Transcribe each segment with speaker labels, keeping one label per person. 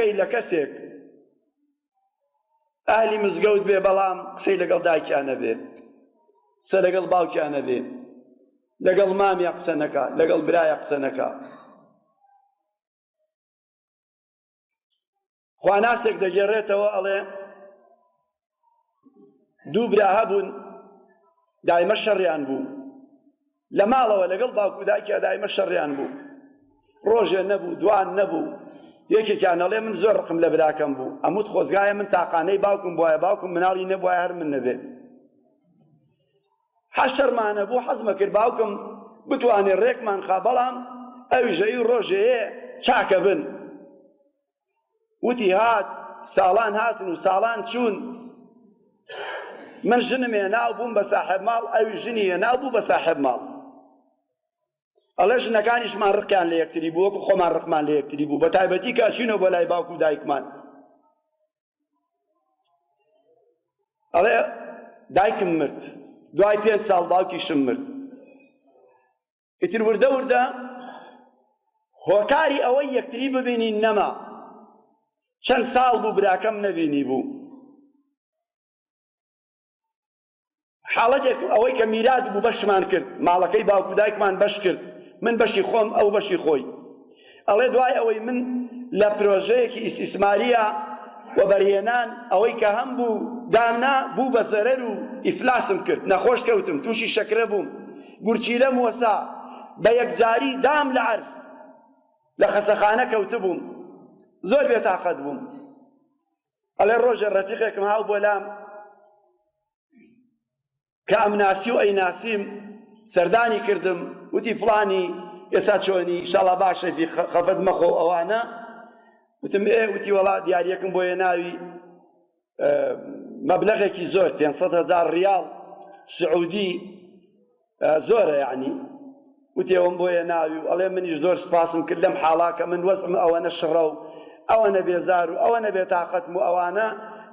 Speaker 1: نەکەی لە کەسێک ئەهلی مزگەوت بێ بەڵام قسەی لەگەڵ دایکیان نەبێ قسە لەگەڵ باوکیان نەبێ لەگەڵ مامیا قسە نەکا لەگەڵ برایە قسە نەکا خواناسێک دەگێڕێتەوە ئەڵێ دوو برا هەبوون دایمە شەڕیان بوو لە ماڵەوە لەگەڵ باوک و دایکیا دایمە شەڕیان بوو ڕۆژێ نەبوو دوان نەبوو یەکێکیان ئەڵێ من زۆر ڕقم لە براکەم بوو ئەموت خۆزگایە من تاقانەی باوکم بواە باوکم مناڵی نەبوایە هەر من نەبێ حەشەرمانە بوو حەزمە کرد باوکم بتوانێ ڕێکمان خا بەڵام ئەویش ئەی ڕۆژێ چاکە بن وتی هات ساڵان هاتن و ساڵان چوون من ژنم هێنا و بووم بە ساحێب ماڵ ئەوی ژنی هێنا و بوو بە ساحێب ماڵ ئەڵێ ژنەکانیشمان ڕقیان لە یەکتری بوو وەکو خۆمان ڕقمان لە یەکتری بوو بە تایبەتی کە ئەچینەوە بۆ لای باوک و دایکمان ئەڵێ دایکم مرد دوای پێنج ساڵ باوکیشم مرد ئیتر وردە وردە هۆکاری ئەوەی یەکتری ببینین نەما چەند ساڵ بوو براکەم نەبینی بوو حاڵەتێک ئەوەی کە میرات بوو بەشمان کرد ماڵەکەی باوک و دایکمان بەش کرد من بەشی خۆم ئەو بەشی خۆی ئەڵێ دوای ئەوەی من لە پرۆژەیەکی ئیستیسماریە وەبەرهێنان ئەوەی کە هەم بوو دامنا بوو بە زەرەر و ئیفلاسم کرد نەخۆش کەوتم تووشی شەکرە بووم گورچیلەم وەسا بە یەکجاری دام لە عەرز لە خەسەخانە کەوتبووم زۆر بێتاقەت بووم ئەڵێ ڕۆژێ ڕەفیقێکم هاو بۆ لام کە ئەمناسی و ئەیناسیم سەردانی کردم وتی فڵانی ئێستا چۆنی ئیشاڵا باشێتی خەفەت مەخۆ ئەوانە وتم ئێ وتی وەڵا دیاریەکم بۆ ناوی مەبلەغێکی زۆر 500 هزار ریاڵ سعودی زۆرە یەعنی وتی ئەوەم بۆ هێناوی و ئەڵێ منیش زۆر سوپاسم کرد لەم حاڵا کە من وەزعم ئەوەنە شڕە و ئەوەنە بێزار و ئەوەنە بێتاقەتم و ئەوانە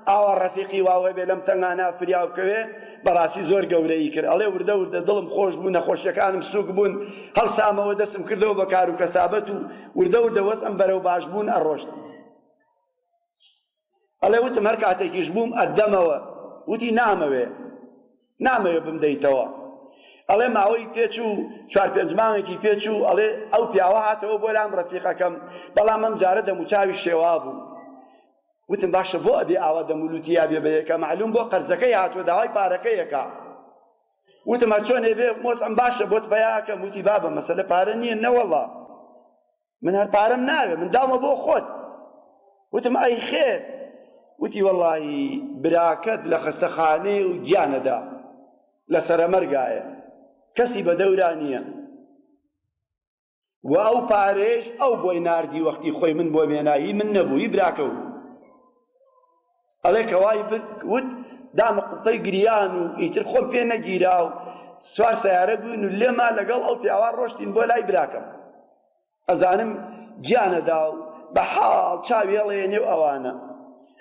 Speaker 1: ئاوا ڕەفیقی واوە بێ لەم تەنگانە فریا بکەوێ بەڕاستی زۆر گەورەی کرد ئەڵێ وردە وردە دڵم خۆش بوو نەخۆشیەکانم سوک بوون هەڵسامەوە دەستم کردەوە بە کار و کەسابەت و وردە وردە وەزعم بەرەو باش بوون ئەڕۆشت ئەڵێ وتم هەر کاتێکیش بووم ئەدەمەوە وتی نامەوێ نامەوێ بمدەیتەوە ئەڵێ ماوەی پێچوو چوار پێنج مانگێکی پێچوو ئەڵێ ئەو پیاوە هاتەوە بۆ لام ڕەفیقەکەم بەڵام ئەم جارە دەموچاوی شێوا بوو وتم باشە بۆ ئەبێ ئاوا دەمولوتیا بێ بە یەکە معلوم بۆ قەرزەکەی هاتووە داوای پارەکەیەکە وتم هەرچۆنێ بێ مۆزعم باشە بۆت پیاکەم وتی بابە مەسەلە پارە نییە نەوەڵا من هەر پارەم ناوێ من داومە بۆ خۆت وتم ئەی خێر وتی وەڵی براکەت لە خەستەخانەی و گیانەدا لە سەرەمەرگایە کەسی بە دەورا نییە و ئەو پارێش ئەو بۆی ناردی وەختی خۆی من بۆ مێنایی من نەبووی براکە و ئەڵێ کەوای وت دامە قوپەی گریان و ئیتر خۆم پێ نەگیرا و سوار سیارە بووین و لێما لەگەڵ ئەو پیاوە ڕۆشتین بۆ لای براکەم ئەزانم گیانەدا و بە حاڵ چاوی هەڵەیە نێو ئەوانە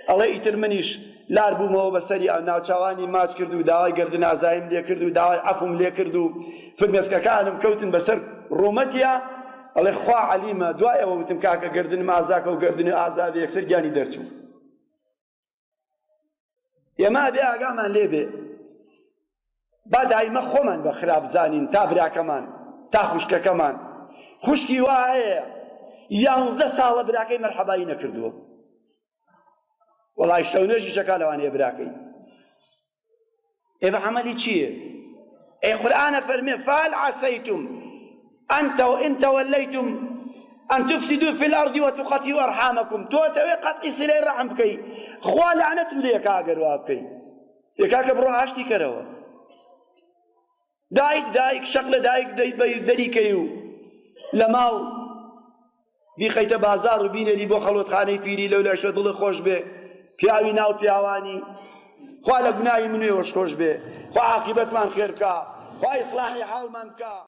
Speaker 1: ئەڵێ ئیتر منیش لار بوومەوە بەسەری ئەو ناوچاوانی ماچ کرد و داوای گردن ئازایم لێ کرد و داوای عەفوم لێ کرد و فرمێسکەکانم کەوتن بەسەر ڕوومەتیا ئەڵێ خوا عەلیمە دوای ئەوە وتم کاکە گردنم ئازاکە و گردنی ئازادی یەکسەر گیانی دەرچوو ئێمە ئەبێ ئاگامان لێ بێ با دایمە خۆمان بە خراپ زانین تا براکەمان تا خوشکەکەمان خوشکی وا هەیە یانزە ساڵە براکەی مەرحەبایی نەکردووە وەڵای شەو نوێژی چەکا لەوانەیە براکەی ئێ بە عەمەلی چییە ئێ قورئانە فەرمێ فال عەسەیتم أنت وإن توليتم أن تفسدوا في الأرض وتقطعوا أرحامكم تۆ تەوێ قەتعی سلەی ڕەحم بکەی خوا لەعنەت لێکا ئەگەر وا بکەی ئێ کاکە بڕۆ ئاشتی کەرەوە دایک دایک شەق لە دایک دەریکەی و لە ماڵ بیخەیتە بازاڕ و بینێری بۆ خەڵوتخانەی پیری لەو لایشەوە دڵی خۆش بێ پیاوی ناو پیاوانی خوا لە گوناهی من و ئێوەش خۆش بێ خوا عاقیبەتمان خێر بکا خوا ئیسلاحی حاڵمان بکا.